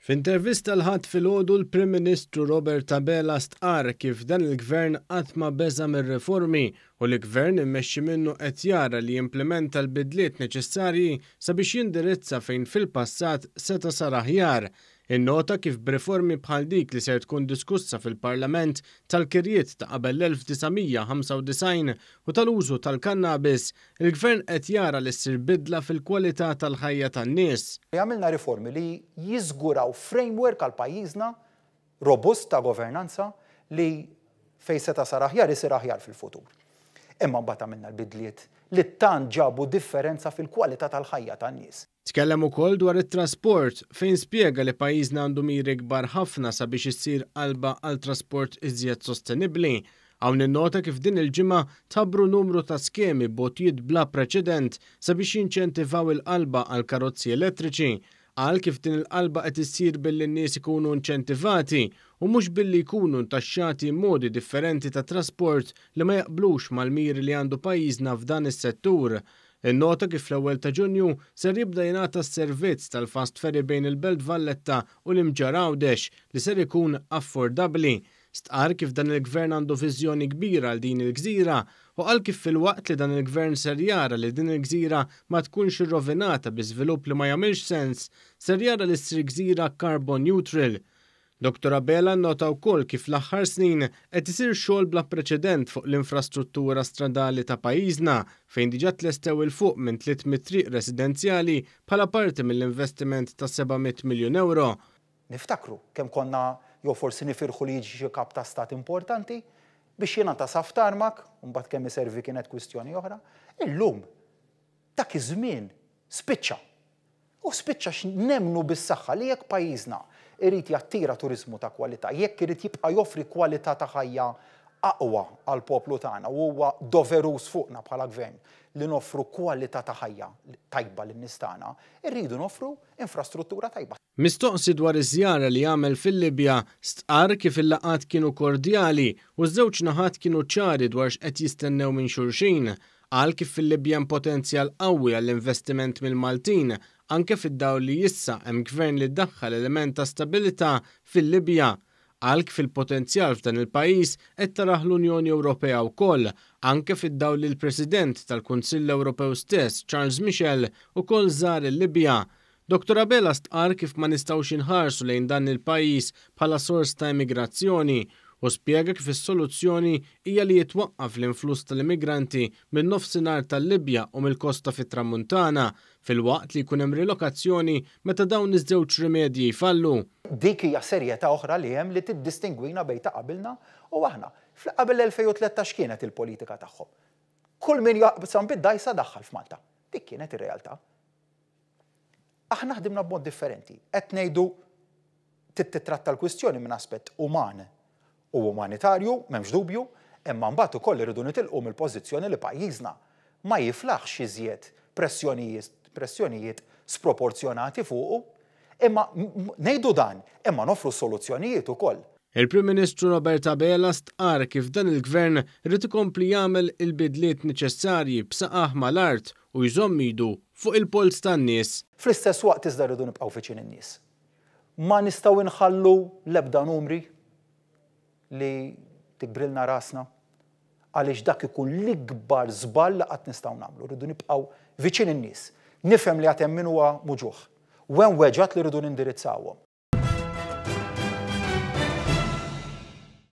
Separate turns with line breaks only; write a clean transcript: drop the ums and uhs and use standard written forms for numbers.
F'intervista l-Ħadd filgħodu l-Prim Ministru Robert Abela stqarr kif dan il-Gvern qatt ma beża' mir-riformi u li Gvern immexxi minnu qed jara li jimplimenta l-bidliet neċessarji sabiex jindirizza fejn fil-passat seta' sar aħjar. Innota kif b'riformi bħal dik li ser tkun diskussa fil-Parlament tal-kirjiet ta' qabel l-1995 u tal-użu tal-kannabis, il-Gvern qed jara li ssir bidla fil-kwalità tal-ħajja tan-nies.
Għamilna riformi li jiżguraw framework għal pajjiżna robust ta' governanza li fejn seta' sar aħjar isir aħjar fil-futur. Imma mbagħad għamilna l-bidliet li tant ġabu differenza fil-kwalità tal-ħajja tan-nies.
Tkellem ukoll dwar it-trasport fejn spjega li pajjiżna għandu miri kbar ħafna sabiex issir qalba għal trasport iżjed sostenibbli. Hawn innota kif din il-ġimgħa tħabbru numru ta' skemi b'għotjiet bla preċedent sabiex jinċentivaw il-qalba għal karozzi elettriċi. Qal kif din il-qalba qed issir billi n-nies ikunu inċentivati u mhux billi jkunu ntaxxati modi differenti ta' trasport li ma jaqblux mal-miri li għandu pajjiżna f'dan is-settur. Innota kif fl-ewwel ta' Ġunju ser jibda jingħata s-servizz tal-fast ferry bejn il-Belt Valletta u l-Imġarr Għawdex li ser ikun affordabbli. Stqarr kif dan il-Gvern għandu viżjoni kbira għal din il-gżira u qal kif filwaqt li dan il-Gvern ser jara li din il-gżira ma tkunx irrovinata bi żvilupp li ma jagħmilx sens, ser jara li ssir gżira carbon neutral. Dottor Abela nnota wkoll kif l-aħħar snin qed isir xogħol bla preċedent fuq l-infrastruttura stradali ta' pajjiżna fejn diġà tlestew 'il fuq minn 300 triq residenzjali bħala parti mill-investiment ta' 700 miljun ewro.
Niftakru kemm konna jew forsi nifirħu li jiġi xi kap ta' stat importanti biex jingħata saf tarmak, u mbagħad kemm iservi kienet kwistjoni oħra. Illum dak iż-żmien spiċċa. U spiċċa għax nemmnu bis-saħħa li jekk pajjiżna irid jattira turiżmu ta' kwalità, jekk irid jibqa' joffri kwalità ta' ħajja aqwa għall-poplu tagħna u huwa doveruż fuqna bħala gvern li noffru kwalità ta' ħajja tajba lin-nies tagħna, irridu noffru infrastruttura tajba.
Mistoqsi dwar iż-żjara li għamel fil-Libja, stqarr kif il-laqgħat kienu kordjali u ż-żewġ naħat kienu ċari dwar x'qed jistennew minn xulxin. Qal kif fil-Libja hemm potenzjal qawwi għall-investiment mill-Maltin, anke fid-dawl li issa hemm gvern li daħħal element ta' stabilità fil-Libja. Qal kif il-potenzjal f'dan il-pajjiż qed tarah l-Unjoni Ewropea wkoll, anke fid-dawl li l-President tal-Kunsill Ewropew stess, Charles Michel, ukoll żar il-Libja. Dottor Abela stqarr kif ma nistgħux inħarsu lejn dan il-pajjiż bħala sors ta' immigrazzjoni u spjega kif is-soluzzjoni hija li jitwaqqaf l-influss tal-immigranti min-nofsinhar tal-Libja u mill-kosta fit-Tramuntana, filwaqt li jkun hemm rilokazzjoni meta dawn iż-żewġ rimedji jfallu.
Dik hija serjetà oħra li hemm li tiddistingwina bejn ta' qabilna u aħna. Qabel l-2013 x'kienet il-politika tagħhom? Kull min jaqsam bid-dgħajsa daħħal f'Malta. Dik kienet ir-realtà. Aħna ħdimna b'mod differenti. Qed ngħidu trid titratta l-kwistjoni minn aspett uman u umanitarju, m'hemmx dubju, imma mbagħad ukoll irridu nitilqu mill-pożizzjoni li pajjiżna ma jiflaħx iżjed pressjonijiet, pressjonijiet sproporzjonati fuqu. Imma ngħidu dan, imma noffru soluzzjonijiet ukoll.
Il-Prim Ministru Robert Abela stqarr kif dan il-Gvern irid ikompli jagħmel il-bidliet neċessarji b'saqajh mal-art u jżomm idu fuq il-polz tan-nies.
Fl-istess waqt iżda rridu nibqgħu viċin in-nies. Ma nistgħu nħallu l-ebda numri li tikbrilna rasna għaliex dak ikun l-ikbar żball li qatt nistgħu nagħmlu. Rridu nibqgħu viċin in-nies. Nifhem li għad hemm min huwa muġugħ. U hemm weġgħat li rridu nindirizzawhom.